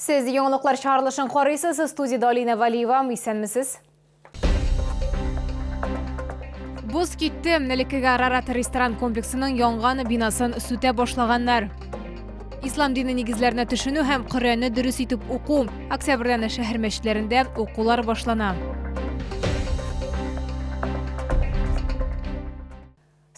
Сез яңалыклар чыгарылышын карыйсыз. Студиядә Алина Валиева. Исәнмесез. Боз китте. Элеккеге Арарат ресторан комплексының янган бинасын сүтә башлаганнар. Ислам дине нигезләренә төшенү һәм Коръәнне дөрес итеп уку. Октябрьдән шәһәр мәчетләрендә укулар башлана.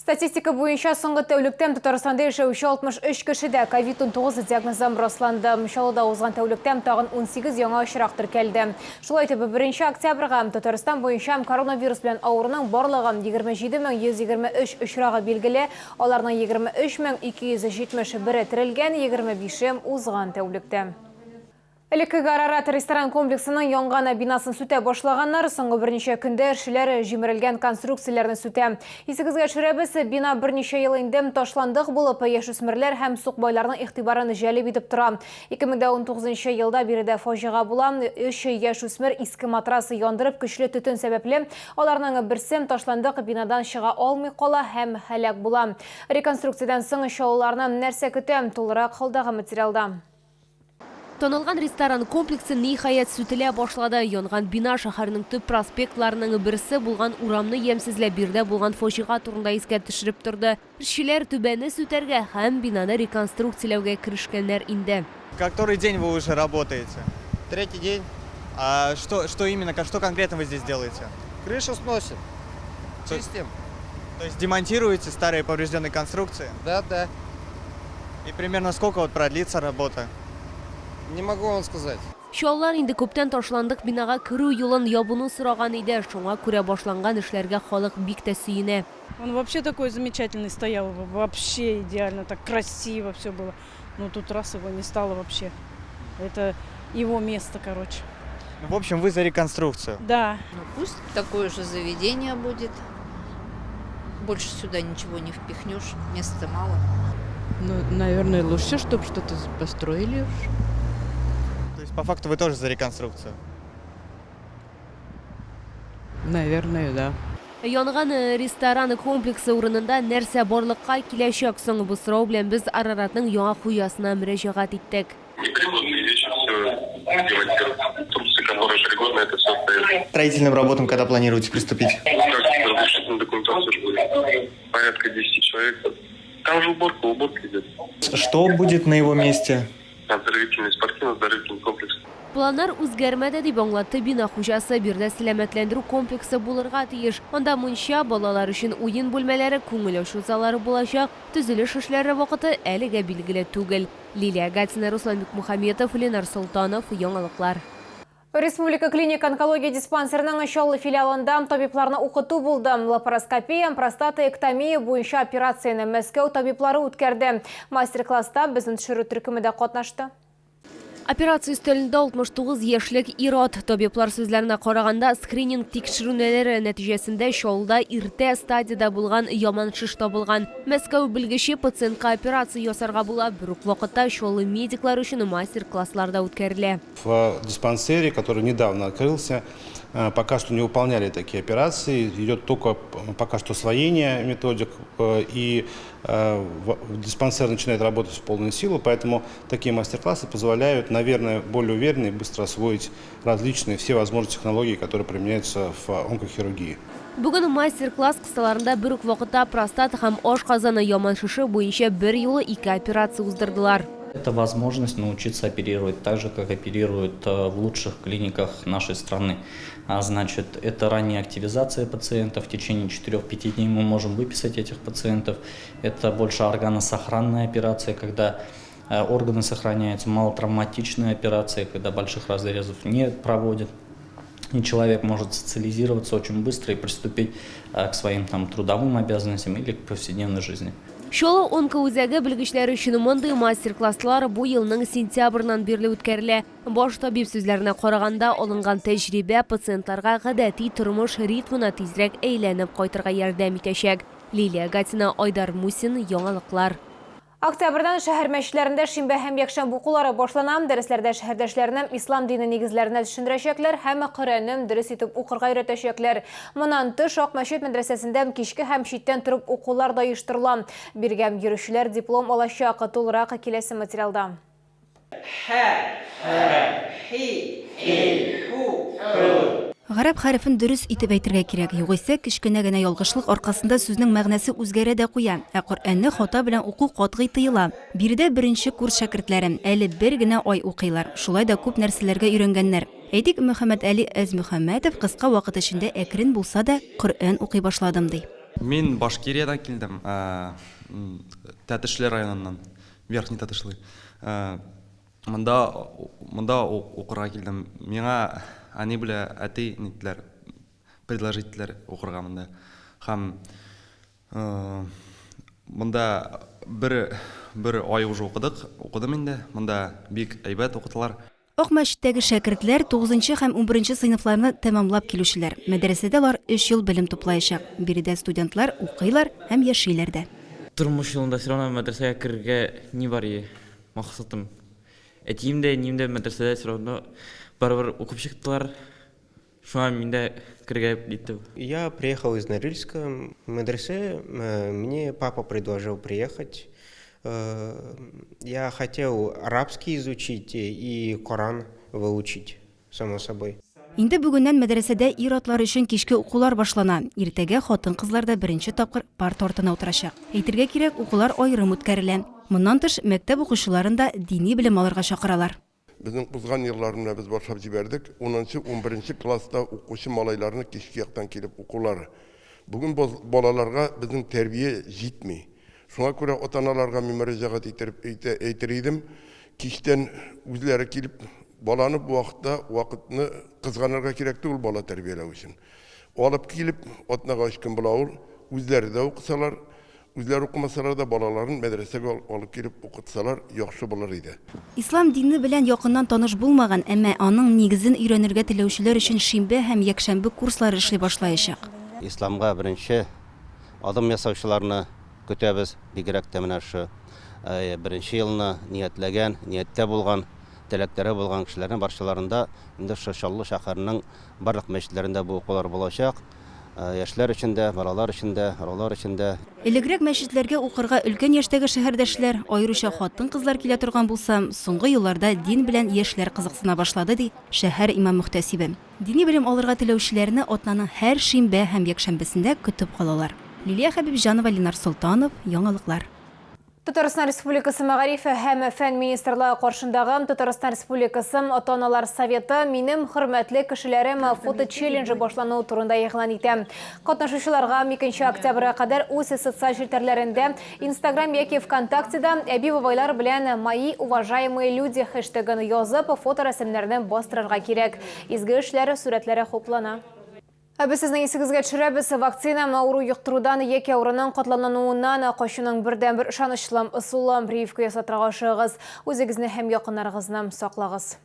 Статистика буенча соңгы тәүлектә Татарстанда яшәүче 63 кешедә COVID-19 диагнозы расланды. Чаллыда узган тәүлектә тагын 18 яңа очрак теркәлде. Шулай итеп, 1 октябрьгә Татарстан буенча коронавирус белән авыруның барлыгы 27123 очрагы билгеле, аларның 23271-е терелгән, 25-е узган тәүлектә. Элеккеге Арарат ресторан комплексының янган бинасын сүтә башлаганнар. Соңгы берничә көндә эшчеләр җимерелгән конструкцияләрне сүтә. Исегезгә төшерәбез, бина берничә ел инде ташландык булып, яшүсмерләр һәм сукбайларның игътибарын җәлеп итеп тора. 2019 елда биредә фаҗига була. Өч яшүсмер иске матрас яндырып, көчле төтен сәбәпле, аларның берсе ташландык бинадан чыга алмый кала һәм һәлак була. Реконструкциядән соң чаллыларны нәрсә көтә? Тулырак алдагы материалда. Танылган ресторан комплексы, ниһаять, сүтелә башлады. Янган бина шәһәрнең төп проспектларының берсе булган урамны ямьсезләп, биредә булган фаҗига турында искә төшереп торды. Эшчеләр түбәне сүтәргә һәм бинаны реконструкцияләүгә керешкәннәр инде. Который день вы уже работаете? Третий день. А что, что именно, что конкретно вы здесь делаете? Крышу сносим. Чистим. То есть демонтируете старые поврежденные конструкции? Да, да. И примерно сколько вот продлится работа? Не могу вам сказать. Чаллылар инде күптән ташландык бинага керү юлын ябуны сораган иде. Шуңа күрә башланган эшләргә халык бик тә сөенә. Он вообще такой замечательный стоял, вообще идеально, так красиво все было. Но тут раз его не стало вообще. Это его место, короче. Ну, в общем, вы за реконструкцию. Да. Ну, пусть такое же заведение будет. Больше сюда ничего не впихнешь, места мало. Ну, наверное, лучше, чтобы что-то построили уж. То есть, по факту, вы тоже за реконструкцию? Наверное, да. Янган ресторан комплексы урынында нәрсә барлыкка киләчәк соң? Бу сорау белән без Араратның яңа хуҗасына мөрәҗәгать иттек. Строительным работам когда планируете приступить? Порядка 10 человек. Там же уборка, уборка идет. Что будет на его месте? Оздоровительный, спортивно-оздоровительный комплекс. Планнар үзгәрмәде, дип аңлатты бина хуҗасы. Биредә сәламәтләндерү комплексы булырга тиеш. Анда мунча, балалар өчен уен бүлмәләре, күңел ачу заллары булачак. Төзелеш эшләре вакыты әлегә билгеле түгел. Лилия Гатина, Руслан Бикмухаметов, Ленар Солтанов, Яңалыклар. Республика клиник онкология диспансерының Чаллы филиалында табибларны укыту булды. Лапароскопия, простатоэктомия буенча операцияне Мәскәү табиблары үткәрде. Мастер-класста безнең төшерү төркеме дә катнашты. Операция өстәлендә 69 яшьлек ир-ат. Табиблар сүзләренә караганда, скрининг тикшерүнәләре нәтиҗәсендә Чаллыда иртә стадиядә булган яман шеш табылган. Мәскәү белгече пациентка операция ясарга була. Бер үк вакытта Чаллы медиклары өчен мастер-класслар да үткәрелә. В диспансере, который недавно открылся, э, пока что не выполняли такие операции. Идет только пока что освоение методик, э, и э, диспансер начинает работать в полную силу, поэтому такие мастер-классы позволяют, наверное, более уверенно и быстро освоить различные все возможные технологии, которые применяются в онкохирургии. Бүген мастер-класс кысаларында бер үк вакытта простата һәм ашказаны яман шеше буенча берьюлы ике операция уздырдылар. Это возможность научиться оперировать так же, как оперируют э, в лучших клиниках нашей страны. А значит, это ранняя активизация пациентов. В течение 4-5 дней мы можем выписать этих пациентов. Это больше органосохранная операция, когда э, органы сохраняются, малотравматичная операция, когда больших разрезов не проводят. И человек может социализироваться очень быстро и приступить э, к своим там, трудовым обязанностям или к повседневной жизни. Чаллы онкоүзәге белгечләре өчен мондый мастер-класслар бу елның сентябреннән бирле үткәрелә. Баш табиб сүзләренә караганда, алынган тәҗрибә пациентларга гадәти тормыш ритмына тизрәк әйләнеп кайтырга ярдәм итәчәк. Лилия Гатина, Айдар Мусин, Яңалыклар. Октябрьдән шәһәр мәчетләрендә шимбә һәм якшәмбе укулары башлана. Дәресләрдә шәһәрдәшләрне ислам дине нигезләренә төшендерәчәкләр һәм Коръәнне дөрес итеп укырга өйрәтәчәкләр. Моннан тыш, Ак мәчет мәдрәсәсендә кичке һәм читтән торып укулар да оештырыла. Бирегә йөрүчеләр диплом алачак. Тулырак киләсе материалда. Хә, хи, ху, ху. Гарәп хәрефен дөрес итеп әйтергә кирәк, югыйсә, кечкенә генә ялгышлык аркасында сүзнең мәгънәсе үзгәрә дә куя. Ә Коръәнне хата белән уку катгый тыела. Биредә беренче курс шәкертләре. Әле бер генә ай укыйлар. Шулай да күп нәрсәләргә өйрәнгәннәр. Әйтик, Мөхәммәтали Әзмөхәммәтов кыска вакыт эчендә әкрен булса да Коръән укый башладым, ди. Мин Башкириядән килдем, Тәтешле районыннан, Верхний Татышлы. Монда монда укырга килдем. Миңа әни белә әти ниттеләр, предложить иттеләр укырга монда. Һәм монда бер бер ай уже укыдык, укыдым инде. Монда бик әйбәт укыталар. Ак мәчеттәге шәкертләр, тугызынчы һәм унберенче сыйныфларны тәмамлап килүчеләр. Мәдрәсәдә алар өч ел белем туплаячак. Биредә студентлар укыйлар һәм яшиләр дә. Тормыш юлында все равно мәдрәсәгә керергә ни бар ие, максатым. Әтием дә, әнием дә мәдрәсәдә все равно барыбер укып чыктылар. Шуңа мин дә керергә ниттем. Я приехал из Норильска, в медресе, мне папа предложил приехать. Я хотел арабский изучить и Коран выучить, само собой. Инде бүгеннән мәдрәсәдә ир-атлар өчен кичке укулар башлана. Иртәгә хатын-кызлар да беренче тапкыр парта артына утырачак. Әйтергә кирәк, укулар аерым үткәрелә. Моннан тыш, мәктәп укучыларын да дини белем алырга чакыралар. Безнең узган еллар менә без башлап җибәрдек, унынчы, унберенче класста укучы малайларны кичке яктан килеп укулары. Бүген балаларга безнең тәрбия җитми. Шуңа күрә ата-аналарга мин мөрәҗәгать итереп әйтә, әйтер идем, кичтән үзләре килеп, баланы бу вакытта вакытны кызганырга кирәк түгел бала тәрбияләү өчен. Алып килеп, атнага өч көн була ул, үзләре дә укысалар, Үзләре укымасалар да, балаларын мәдрәсәгә алып килеп укытсалар, яхшы булыр иде. Ислам дине белән якыннан таныш булмаган, әмма аның нигезен өйрәнергә теләүчеләр өчен шимбә һәм якшәмбе курслары эшли башлаячак. Исламга беренче адым ясаучыларны көтәбез, бигрәк тә менә шушы беренче елны ниятләгән, нияттә булган, теләкләре булган кешеләрне барчаларын да инде шушы Чаллы шәһәренең барлык мәчетләрендә бу укулар булачак. Яшьләр өчен дә, балалар өчен дә, олылар өчен дә. Элегрәк мәчетләргә укырга өлкән яшьтәге шәһәрдәшләр, аеруча хатын-кызлар килә торган булса, соңгы елларда дин белән яшьләр кызыксына башлады, ди шәһәр имам-мөхтәсибе. Дини белем алырга теләүчеләрне атнаның һәр шимбә һәм якшәмбесендә көтеп калалар. Лилия Хәбибҗанова, Ленар Солтанов, Яңалыклар. Татарстан Республикасы Мәгариф һәм фән министрлыгы каршындагы Татарстан Республикасы Ата-аналар советы Минем хөрмәтле кешеләрем фото-челленджы башлануы турында игълан итә. Катнашучыларга 2 октябрьгә кадәр үз социаль челтәрләрендә Instagram яки ВКонтактеда әби-бабайлар белән Мои уважаемые люди хэштегын язып, фоторәсемнәрне бастырырга кирәк. Изге эшләр сурәтләре хуплана. Ә без сезнең исегезгә төшерәбез, вакцина авыру йоктырудан яки авыруның катлаулануыннан качуның бердәнбер ышанычлы ысулы. Прививка ясатырга ашыгыгыз. Үзегезне һәм якыннарыгызны саклагыз.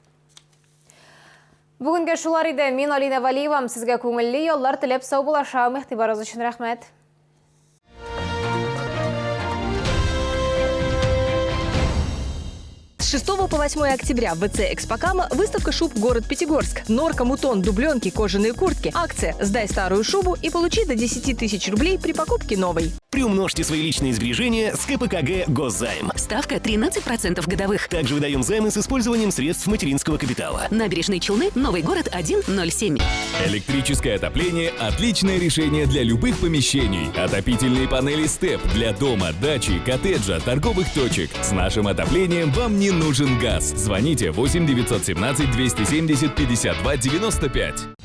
Бүгенгә шулар иде. Мин Алина Валиева. Сезгә күңелле яллар теләп саубуллашам. Игътибарыгыз өчен рәхмәт. С 6 по 8 октября в ВЦ «Экспокама» выставка шуб «Город Пятигорск». Норка, мутон, дубленки, кожаные куртки. Акция «Сдай старую шубу и получи до 10 тысяч рублей при покупке новой». Приумножьте свои личные сбережения с КПКГ «Госзайм». Ставка 13% годовых. Также выдаем займы с использованием средств материнского капитала. Набережные Челны, Новый город 107. Электрическое отопление – отличное решение для любых помещений. Отопительные панели «Степ» для дома, дачи, коттеджа, торговых точек. С нашим отоплением вам не нужен газ. Звоните 8 917 270 52 95.